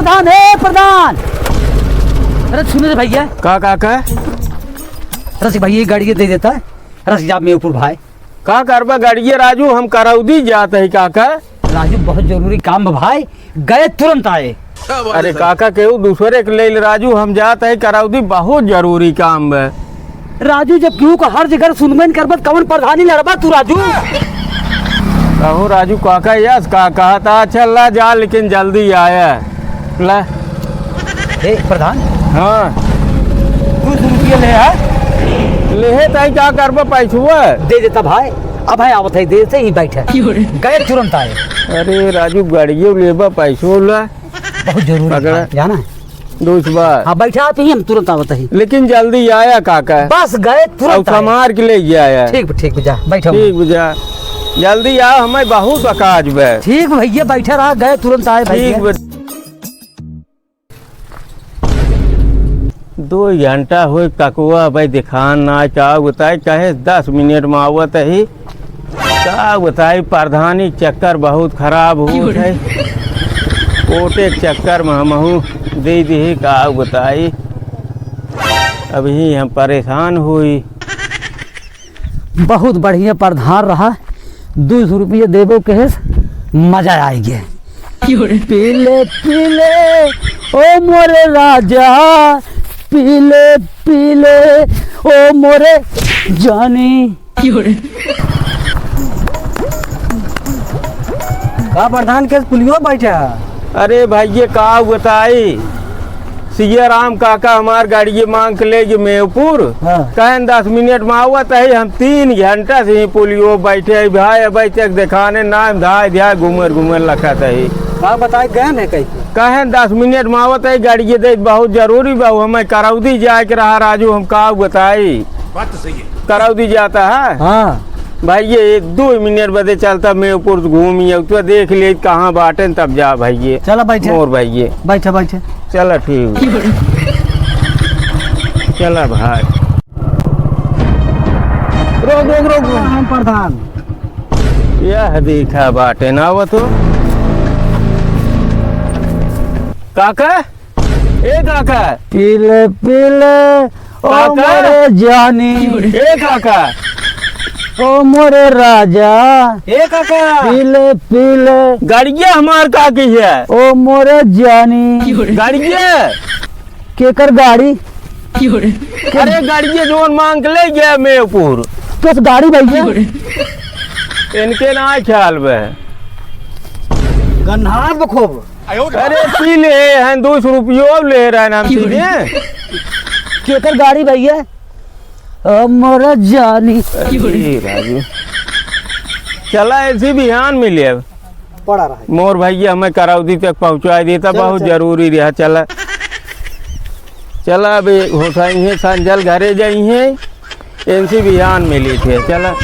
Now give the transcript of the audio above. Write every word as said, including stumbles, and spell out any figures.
प्रधान, हे प्रधान। अरे सुन रे भइया। का, का, का? रसिक भइया, ये गाड़ी के दे देता है। रसिक जा मेवपुर भाई। का करबा गाड़िए राजू, हम करौदी जात है काका। राजू, बहुत जरूरी काम बा भाई, गए तुरंत आए। अरे काका, केहू दूसरे के ले ले राजू, हम जात है करौदी, बहुत जरूरी काम बा। राजू, जब केहू का हर जगह सुनबे न करबा, त कवन प्रधानी लड़बा तू राजू? कहो राजू काका, यस का कहता, अच्छा ला जा, लेकिन जल्दी आया। ला। ए, प्रधान। हाँ। दो सौ रुपया ले आ। लेहे ताई का करबा पैसवा? दे देता भाई। अब है आवत है, देर से ही बैठा। क्यों रे? गए तुरंत आए। अरे राजू, गाड़ियों लेबा, पैसो ला। बहुत जरूरी पकड़ा। है, जाना है। दोस्त बा। हाँ, बैठा आप ही, हम तुरंत आवत ही। लेकिन जल्दी आया काका। बस गए तुरंत और आए। संभार के ले आया। ठीक बा, ठीक बा, जा, बैठा। ठीक बा, जा। जल्दी आओ, हमें बहुत अकाज बा। ठीक बा भइया, बैठा रहा, गए तुरंत आए भइया। ठीक बा। दो घंटा होई ककुआ भाई दिखान ना, का बताई, कहे दस मिनट में आवत ही। का बताई, प्रधानी चक्कर बहुत खराब होत है। कोटे के चक्कर में हमहू दे दिही, का बताई, अभी हम परेशान होई। बहुत बढ़िया प्रधान रहा, दो सौ रुपये देबो कहेस, मजा आइ गया। पीले पीले ओ मोरे राजा, पीले पीले ओ मोरे जानी। का प्रधान के पुलियो बैठा है? अरे भाई, ये का बताई, सिया राम काका हमार गाड़िए मांग के ले गए मेवपुर। हाँ। कहन दस मिनट में आवत है, हम तीन घंटा से ही पुलियो बैठे है भाई, अबै तक देखाने ना धाय धाय घूमर घूमर लखत है। का बताए गए हैं कैसे? कहन दस मिनट में आवत है, गाड़िए दे बहुत जरूरी बा, हमें करौदी जाए के रहा राजू, हम का बताई। बात तो सही है। करौदी जाता है। हाँ। भाई, ये एक दो मिनट बदे चलता, मेवपुर घूमी, अब तो देख ले कहाँ बाटेन, तब जा भाई ये। चला बैठे। और भाई ये। बैठे, बैठे। चला ठीक। चला भाई। रोक, रोक, रोक, रोक। हम प्रधान। यह देखा बाटेन, आवत हो। काका? ए काका। पीले पीले ओ काका। मोरे जानी। ए काका। ओ मोरे राजा। ए काका। पीले पीले। गाड़िया हमार का की है? ओ मोरे जानी। गाड़िया। केकर गाड़ी? अरे गाड़िया जोन मांग के ले गया मेवपुर। किस गाड़ी भैया? इनके ना ख्याल में। गन्हार बखोब। अरे पी ले, हैं दो सौ रुपयो ले रहे हैं हम सीधे। केकर गाड़ी भैया? अ, मोरा जानी। अरे राजू। चला ऐसी बिहान मिले अब। पड़ा रहा है। मोर भैया हमें करौदी तक पहुँचा देता, चलो, बहुत चलो। जरूरी रहा। चला, चला अब होसाई है, संजल घरे जाई है, इनसे बिहान मिली थे। चला।